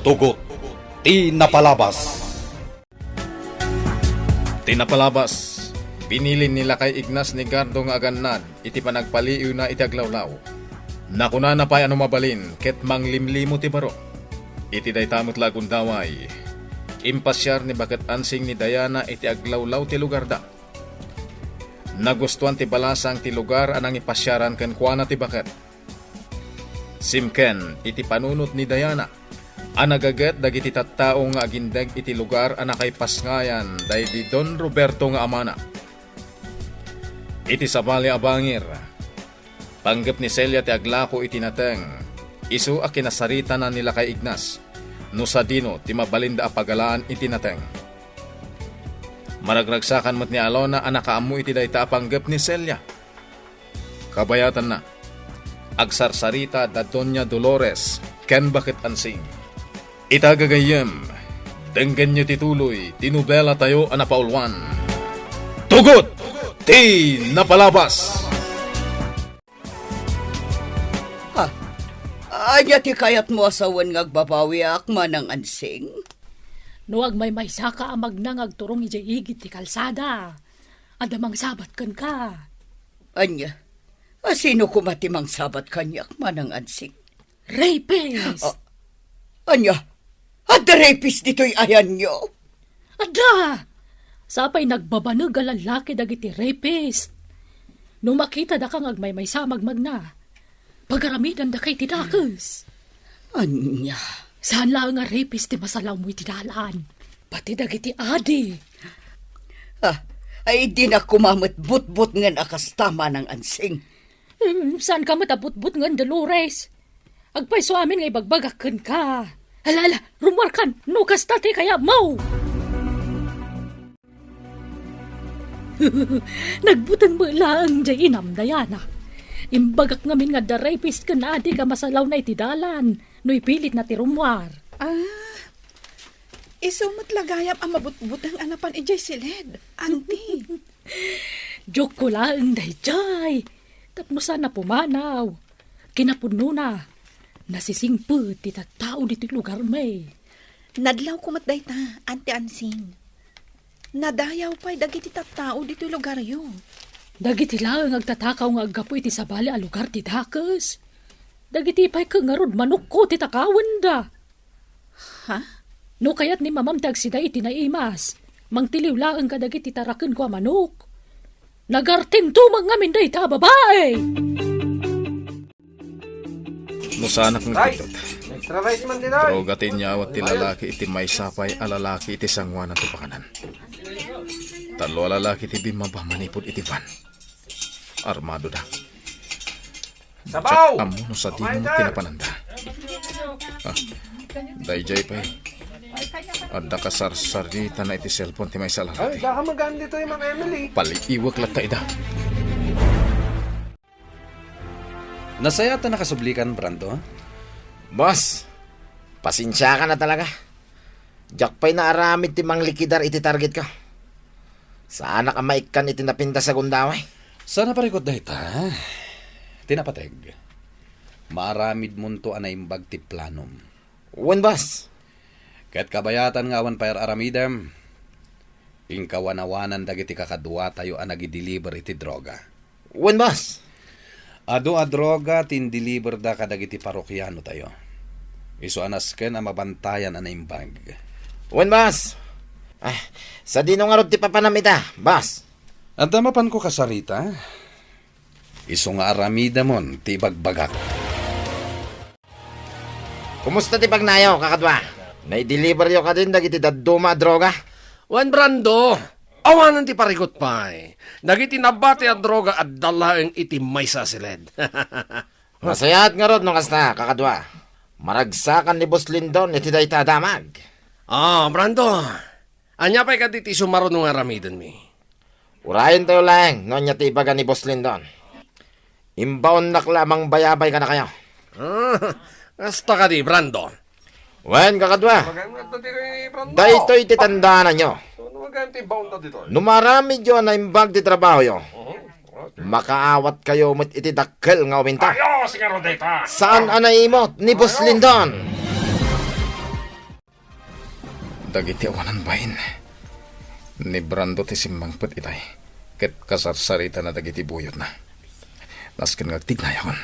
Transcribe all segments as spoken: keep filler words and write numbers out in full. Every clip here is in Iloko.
Tugot ti napalabas. Ti napalabas, binilin ni Lakay Ignas ni Gardo nga agannad iti panagpaliiwna iti aglawlaw. Nakunana pay a no mabalin ket manglimlimo ti baro. Iti dayta met la a gundaway, impasiar ni Baket Ansing ni Diana iti aglawlaw ti lugarda. Nagustuan ti balasang ti lugar a nangipasiaran kenkuana ti baket. Simken iti panunot ni Diana a nagaget dagiti tattao nga agindeg iti lugar a nakaipasngayan daydi Don Roberto nga amana. Iti sabali a bangir, panggep ni Celia ti aglako iti nateng, isu a kinasaritana ni Lakay Ignas no sadino ti mabalinda a pagalaan iti nateng. Maragragsakan met ni Alona a nakaammo iti dayta a panggep ni Celia. Kabayatanna, agsarsarita da Doña Dolores ken Baket Ansing. Ita gagayyem, denggenyo ti tuloy ti nobelatayo a napauluan, Tugot ti Napalabas! Ha? Ania ti kayatmo a sawen nga agbabawiak, Manang Ansing? No agmaymaysaka a magna nga agturong idiay igid ti kalsada, adda mangsabat kenka. Ania? A, sino koma ti mangsabat kaniak, Manang Ansing? Rapist! A, ania? Adda rapist ditoy ayanyo? Adda! Sapay nagbabaneg a lallaki dagiti rapist. No makitada ka nga agmaymaysa a magmagna, pagaramidandaka iti dakes. Ania? Saan laeng a rapist ti masalawmo iti dalan. Pati dagiti adi. Ah, ay, dinak koma met butbutngen a kasta, Manang Ansing. Hmm, saanka met a butbutngen, Dolores? Agpayso amin nga ibagbagak kenka. Ala, ala, rummuarkan, no kasta ti kayatmo! Nagbuteng met laeng diay inam, Diana. Imbagak ngamin nga adda rapist ken adik a masalawna iti dalan no ipilitna ti rummuar. Ah, isu met la gayam a mabutbuteng a napan idiay siled, Auntie. Joke ko laeng daydiay. Tapno saan a pumanaw. Kinapudnona, nasisingpet ti tattao ditoy lugarmi. Nadlawko met dayta, Auntie Ansing. Nadayaw pay dagiti tattao ditoy lugaryo. Dagiti laeng agtatakaw nga aggapu iti sabali a lugar ti dakes. Dagiti pay ket ngarud manokko ti takawenda. Ha? No kayat ni Mamam ti agsida iti naimas, mangtiliw laeng kadagiti tarakenko a manok. Nagartinto met ngamin dayta a babai! No saanak nga Rice! Kidot. Extra rice man ditoy! Droga ti inyawat ti lalaki iti maysa pay a lalaki iti sangoanan ti pakanan. Tallo a lalaki ti bimmaba manipud iti van. Armadoda. Sabaw! Diak ammo no sadino met ti napananda. Ah, daydiay pay. Adda kasarsaritana iti cellphone ti maysa a lalaki. Ay, daka magaan ditoy, Ma'am Emily. Paliiwek latta ida. Nasayaat a nakasublikan, Brando? Boss, pasensiakan a talaga. Diak pay naaramid ti manglikidar iti targetko. Saanak a maikkan iti napintas a gundaway. Saan a parigot dayta, ti napateg. Maaramidmonto a naimbag ti planom. Wen, boss. Ket kabayatan nga awan pay ar-aramidem, inkawanawanan dagiti kakaduatayo a nagideliver iti droga. Wen, boss. Adu a droga ti indeliverda kadagiti parokianotayo. Isu a nasken a mabantayan a naimbag. Wen, boss. Ah, sadino ngarud ti papanam ita, boss? Adda mapanko kasarita. Isu nga aramidemon ti ibagbagak. Kumusta ti pagnayo, kakadua? Naideliveryo kadin dagiti dadduma a droga? Wen, Brando, awanen ti parigot pay. Dagiti nabati a droga adda laeng iti maysa a siled. Nasayaat ngarud no kasta, kakadua. Maragsakan ni Boss Lindon iti dayta a damag. Ah, Brando, ania pay kadi ti sumaruno nga aramidenmi? Urayentayo laeng no ania ti ibaga ni Boss Lindon. Imbaonnak la a mangbayabay kadakayo. Ah, kasta kadi, Brando? Wen, kakadua. Daytoy ti tandaananyo. No maaramidyo a naimbag ti trabahoyo, makaawatkayo met iti dakkel nga uminta. Saan a naimot ni Boss Lindon. Dagiti awanan bain, ni Brando ti simmangpet itay, ket kasarsaritana dagiti buyotna. Nasken nga agtignayakon,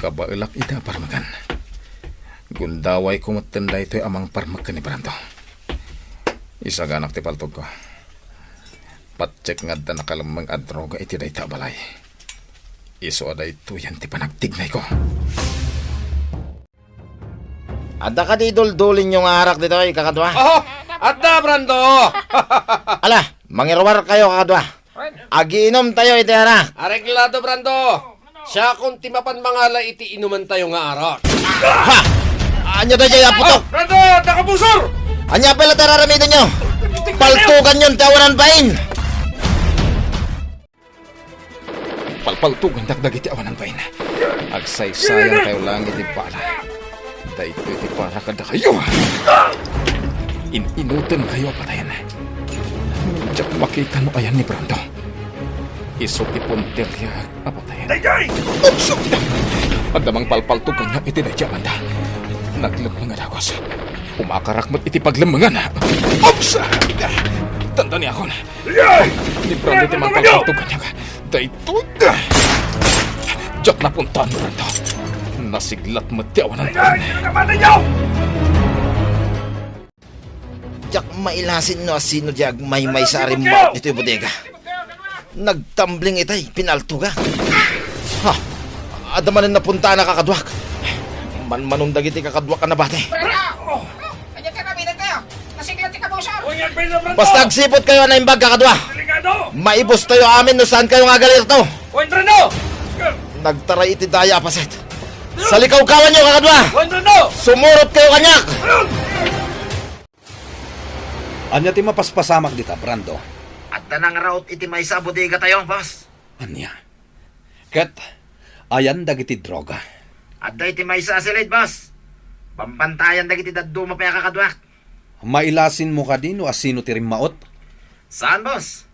kabaelak iti aparmeken. Gundawayko metten daytoy a mangparmek ken ni Brando. Isaganak ti paltogko. Patiek nga adda nakalemmeng a droga iti dayta a balay. Isu a daytoyen ti panagtignayko. Adda kadi duldulinyo nga arak ditoy, kakadua? Oh, adda, Brando! Ala, mangiruarkayo, kakadua. Agiinomtayo iti arak. Areglado, Brando. Siakon ti mapan mangala iti inumantayo nga arak. Ha! Ania daydiay a putok? Ah, Brando, adda kabusor! Ania pay la ti ar-aramidenyo? Paltuganyon ti awanan bain! Palpaltugandak dagiti awanan bain. Agsaysayankayo laeng iti bala. Daytoy ti para kadakayo. In-inutenkayo a patayen. Diak makita no ayan ni Brando. Isu ti punteriak a patayen. Daydiay! Oops! Adda mangpalpaltog kaniak iti daydiay a banda. Naglemmeng a dagus. Umakarak met iti paglemmengan. Oops! Dandaniakon. Ni Brando ti mangpalpaltog kaniak. Daytoy. Diak napuntaan ni Brando. Nasiglat met ti awanan. Diak mailasin no asino diay agmaymaysa a rimmaot ditoy bodega. Nagtambling itay, pinaltogak. Ha! Adda manen napuntaan a kakaduak. Manmanon dagiti kakaduak a nabati. Bravo! Ania ti aramidentayo? Nasiglat ti kabusor! Basta agsipotkayo a naimbag, kakadua. Delikado! Maibustayo amin no saankayo nga agalirto. Wen, Brando! Nagtaray iti daya a paset. Salikawkawanyo, kakadua! Wen, Brando! Sumurotkayo kaniak! Ania ti mapaspasamak dita, Brando? Adda nangraot iti maysa a bodegatayo, boss. Ania? Ket ayan dagiti droga? Adda iti maysa a silid, boss. Bambantayan dagiti dadduma pay a kakaduak. Mailasinmo kadi no asino ti rimmaot? Saan, boss.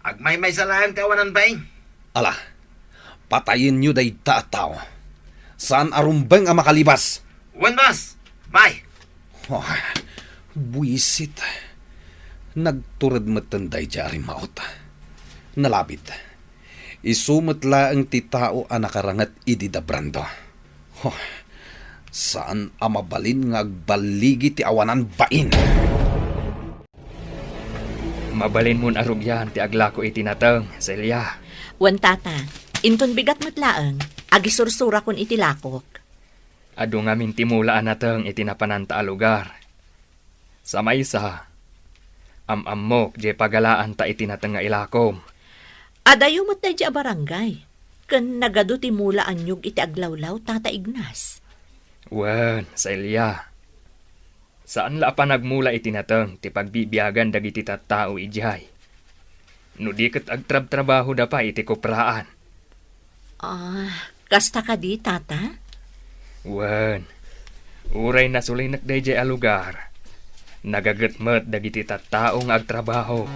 Agmaymaysa laeng ti awanan bain. Ala, patayenyo dayta a tao. Saan a rumbeng a makalibas. Wen, boss. Bye. Oh, buisit. Nagtured metten daydiay a rimmaot. Nalabit. Isu met laeng ti tao a nakaranget idi da Brando. Oh, saan a mabalin nga agballigi ti awanan bain. Mabalinmon a rugian ti aglako iti nateng, Celia. Wen, Tata, inton bigat met laeng, agisursurakon iti lakok. Adu ngamin ti mula a nateng iti napananta a lugar. Sa maysa, am-ammok diay pagalaanta iti nateng nga ilakom. Adayo met daydiay a barangay, ken nagadu ti mula a niog iti aglawlaw, Tata Ignas. Wen, Celia. Saan la a panagmula iti nateng ti pagbibiagan dagiti tattao idiay. No di ket agtrabtrabahoda pay iti kupraan. Ah, kasta kadi, Tata? Wen, uray nasulinek daydiay a lugar, nagaget met dagiti tattao nga agtrabaho.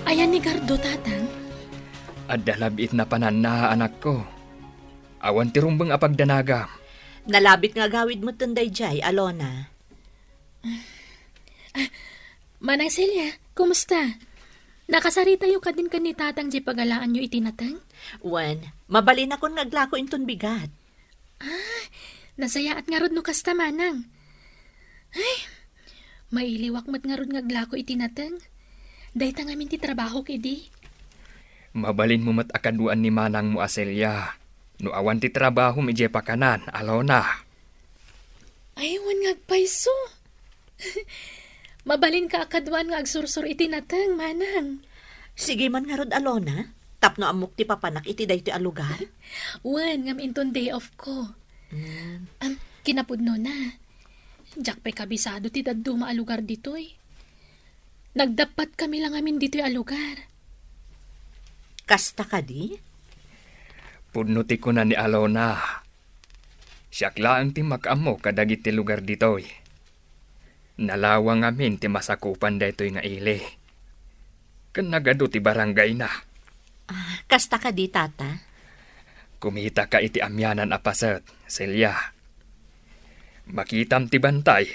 Ayan ni Gardo, Tatang? Adda lab-it napananna, anakko. Awan ti rumbeng a pagdanagam. Nalabit nga agawid metten daydiay, Alona. Ah, Manang Celia, kumusta? Nakasaritayo kadin ken ni Tatang diay pagalaanyo iti nateng? Wen, mabalinakon nga aglako inton bigat. Ah, nasayaat ngarud no kasta, Manang. Ay, mailiwak met ngarud nga aglako iti nateng. Dayta ngamin ti trabahok idi. Mabalinmo met a kaduan ni manangmo a Celia no awan ti trabahom idiay pakanan, Alona. Ay, wen nga agpayso. Mabalinka a kaduan nga agsursur iti nateng, Manang. Sige man ngarud, Alona, tapno ammok ti papanak iti daytoy a lugar. Wen, ngem inton day off ko. Mm. Am, kinapudnona, diak pay kabisado ti dadduma a lugar ditoy. Nagdappat kami la ngamin ditoy a lugar. Kasta kadi? Pudno ti kuna ni Alona. Siak laeng ti makaammo kadagiti lugar ditoy. Nalawa ngamin ti masakupan daytoy nga ili. Ken nagadu ti barangayna. Ah, kasta kadi, Tata? Kumitaka iti amianan a paset, Celia. Makitam ti bantay.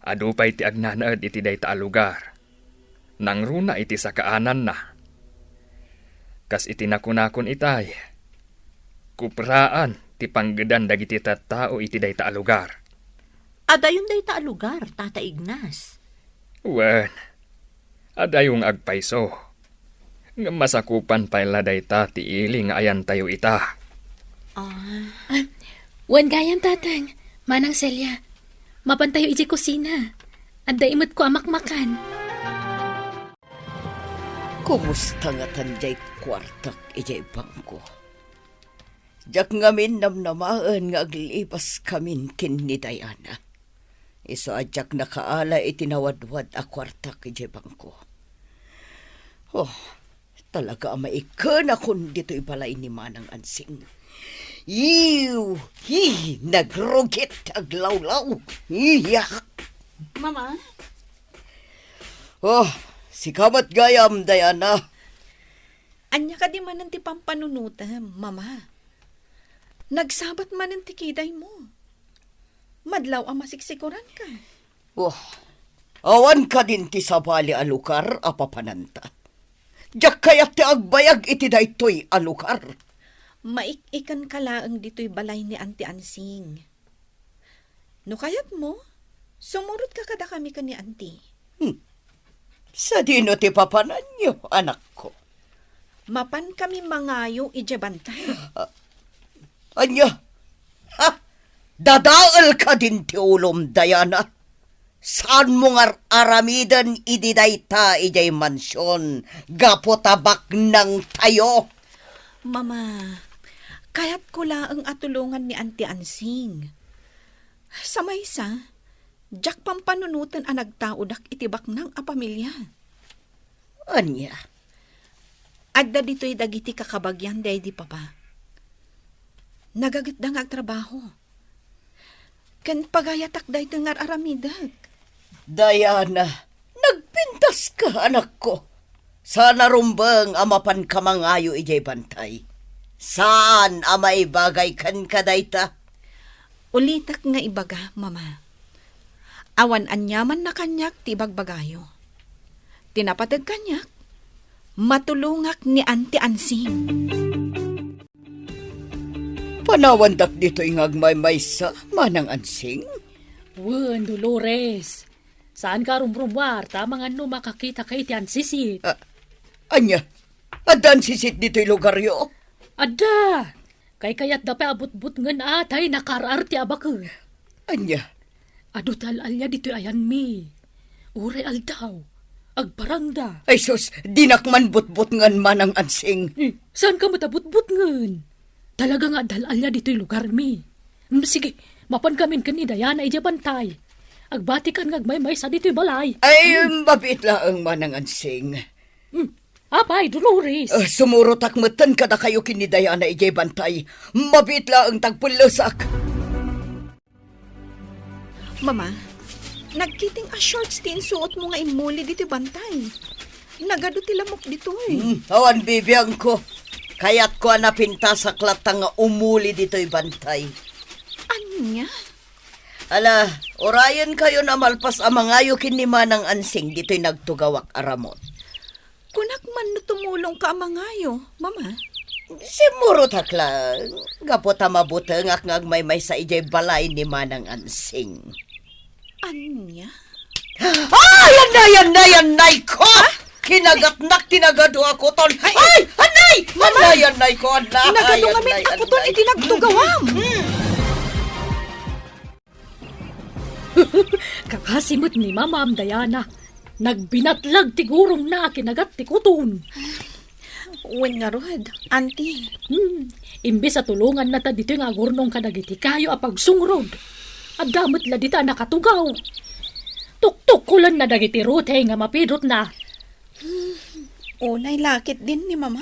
Adu pay ti agnanaed iti dayta a lugar. Nangruna iti sakaananna. Kas iti nakunakon itay, kupraan ti panggedan dagiti tattao iti dayta a lugar. Adayon dayta a lugar, Tata Ignas. Wen, adayo nga agpayso. Ngem masakupan pay la dayta ti ili nga ayantayo ita. Ah. Ay, wen gayam, Tatang, Manang Celia. Mapantayo idiay kusina. Adda imetko a makmakan. Kumusta ngatan diay kuartak idiay bangko? Diak ngamin namnamaen nga aglibaskamin ken ni Diana. Isu a diak nakaala iti nawadwad a kuartak idiay bangko. Oh, talaga a maikkenakon ditoy balay ni Manang Ansing. Iw! Hi! Nagrugit ti aglawlaw! Iyak! Mama? Oh, sika met gayam, Diana. Ania kadi manen ti pampanunotem, Mama? Nagsabat manen ti kidaymo. Madlaw a masiksikoranka. Wah, awan kadin ti sabali a lugar a papananta? Diak kayat ti agbayag iti daytoy a lugar. Maik-ikanka laeng ditoy balay ni Auntie Ansing. No kayatmo, sumurotka kadakami ken ni Auntie. Hmm. Sadino ti papananyo, anakko? Mapankami mangayo idiay bantay. Ah, ania? Ha? Dadael kadin ti ulom, Diana? Saanmo nga aramiden idi dayta idiay mansion gapu ta baknangtayo? Mama, kayatko laeng a tulongan ni Auntie Ansing. Sa maysa, diak pampanunoten a nagtaodak iti baknang a pamilia. Ania? Adda ditoy dagiti kakabagian daydi papa. Nagagetda nga agtrabaho. Ken pagayatak daytoy nga ar-aramidek. Diana, nagpintaska, anakko. Saan a rumbeng a mapanka mangayo idiay bantay. Saan a maibagay kenka dayta. Ulitek nga ibaga, Mama. Awan aniaman a kaniak ti ibagbagayo. Ti napateg kaniak, matulongak ni Auntie Ansing. Panawandak ditoy nga agmaymaysa, Manang Ansing. Wen, Dolores. Saanka a rumrumuar ta amangan no makakitaka iti ansisit. Ah, ania? Adda ansisit ditoy lugaryo? Adda. Kaykayatda pay a butbutngen a tay nakaar-ar ti abaken. Ania? Adu ti al-alia ditoy ayanmi. Uray aldaw, agparangda. Ay sus, dinak man butbutngen, Manang Ansing. Eh, saanka met a butbutngen? Talaga nga adda al-alia ditoy lugarmi. Mm, sige, mapankamin ken ni Diana idiay bantay. Agbatikan nga agmaymaysa ditoy balay. Ay, mm, mabiit laeng, Manang Ansing. Mm, apay, Dolores. Ah, sumurotak metten kadakayo ken ni Diana idiay bantay. Mabiit laeng ta agpellesak. Mama, nagkiting a shorts ti insuotmo nga immuli ditoy bantay. Nagadu ti lamok ditoy. Hmm, awan bibiangko. Kayatko a napintasak latta nga umuli ditoy bantay. Ania? Ala, urayenkayon a malpas a mangayo ken ni Manang Ansing ditoy nagtugawak a ramut. Kunak man no tumulongka a mangayo, Mama. Simmurotak laeng, gapu ta mabutengak nga agmaymaysa idiay balay ni Manang Ansing. Ania? Ay, anay, anay, anay ko! Kinagatnak ti nagadu a kuton. Ay, anay! Mama! Anay, anay ko, anay! Nagadu ngamin a kuton iti nagtugawam. Hmm. Kakasi met ni Mamam, Diana. Nagbinatlag ti gurongna a kinagat ti kuton. Wen ngarud, Auntie. Hmm, imbes a tulongannata ditoy nga agurnong kadagiti kayo a pagsungrod, adda met la dita a nakatugaw. Tuktukkolenna dagiti ruteng a mapidutna. Hmm, unay laketdin ni Mama.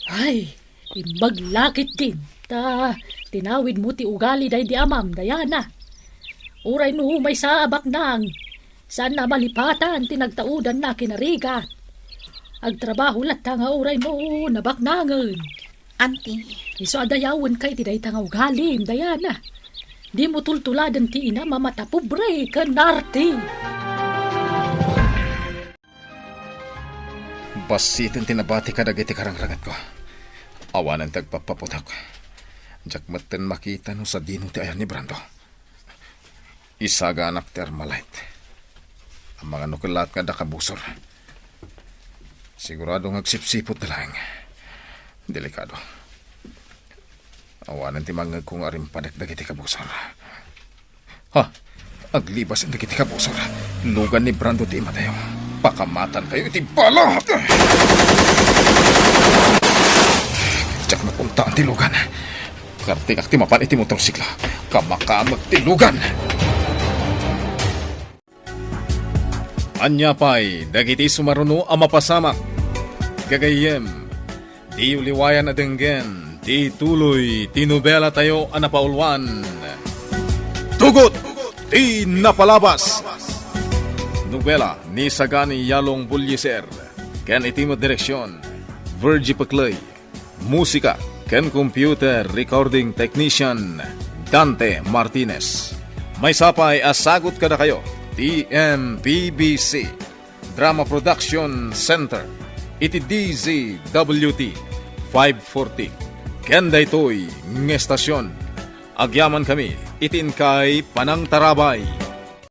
Ay, imbag laketdin, ta tinawidmo ti ugali daydi amam, Diana. Uray no maysa a baknang, saanna a malipatan ti nagtaudanna a kinarigat. Agtrabaho latta nga uray no nabaknangen. Auntie. Isu a dayawenka iti dayta nga ugalim, Diana. Dimo tultuladen ti inam a matapobre ken arte. Bassiten ti nabati kadagiti karangrangetko. Awanen ti agpappaputok. Diak metten makita no sadino ti ayan ni Brando. Isaganak ti Armalite. Amangan no kellat nga adda kabusor. Sigurado nga agsipsipot laeng. Delikado. Awanen ti mangngegko nga arimpadek dagiti kabusor. Ha? Aglibas dagiti kabusor. Lugan ni Brando ti imadayo. Pakamatankayo iti bala! Diak napuntaan ti lugan. Kartingak ti mapan iti motorsiklo. Kamakamek ti lugan! Ania pay dagiti sumaruno a mapasamak? Gagayyem, diyo liwayan a denggen ti tuloy ti nobelatayo a napauluan, Tugot ti Napalabas. Nobela ni Sagani Yalong Bullieser ken iti met direksion, Virgie Pecley. Musika ken computer recording technician, Dante Martinez. Maysa pay a sagut kadakayo ti M P B C Drama Production Center iti D Z W T five forty. Ken daytoy nga estasion, agyamankami iti inkay panangtarabay.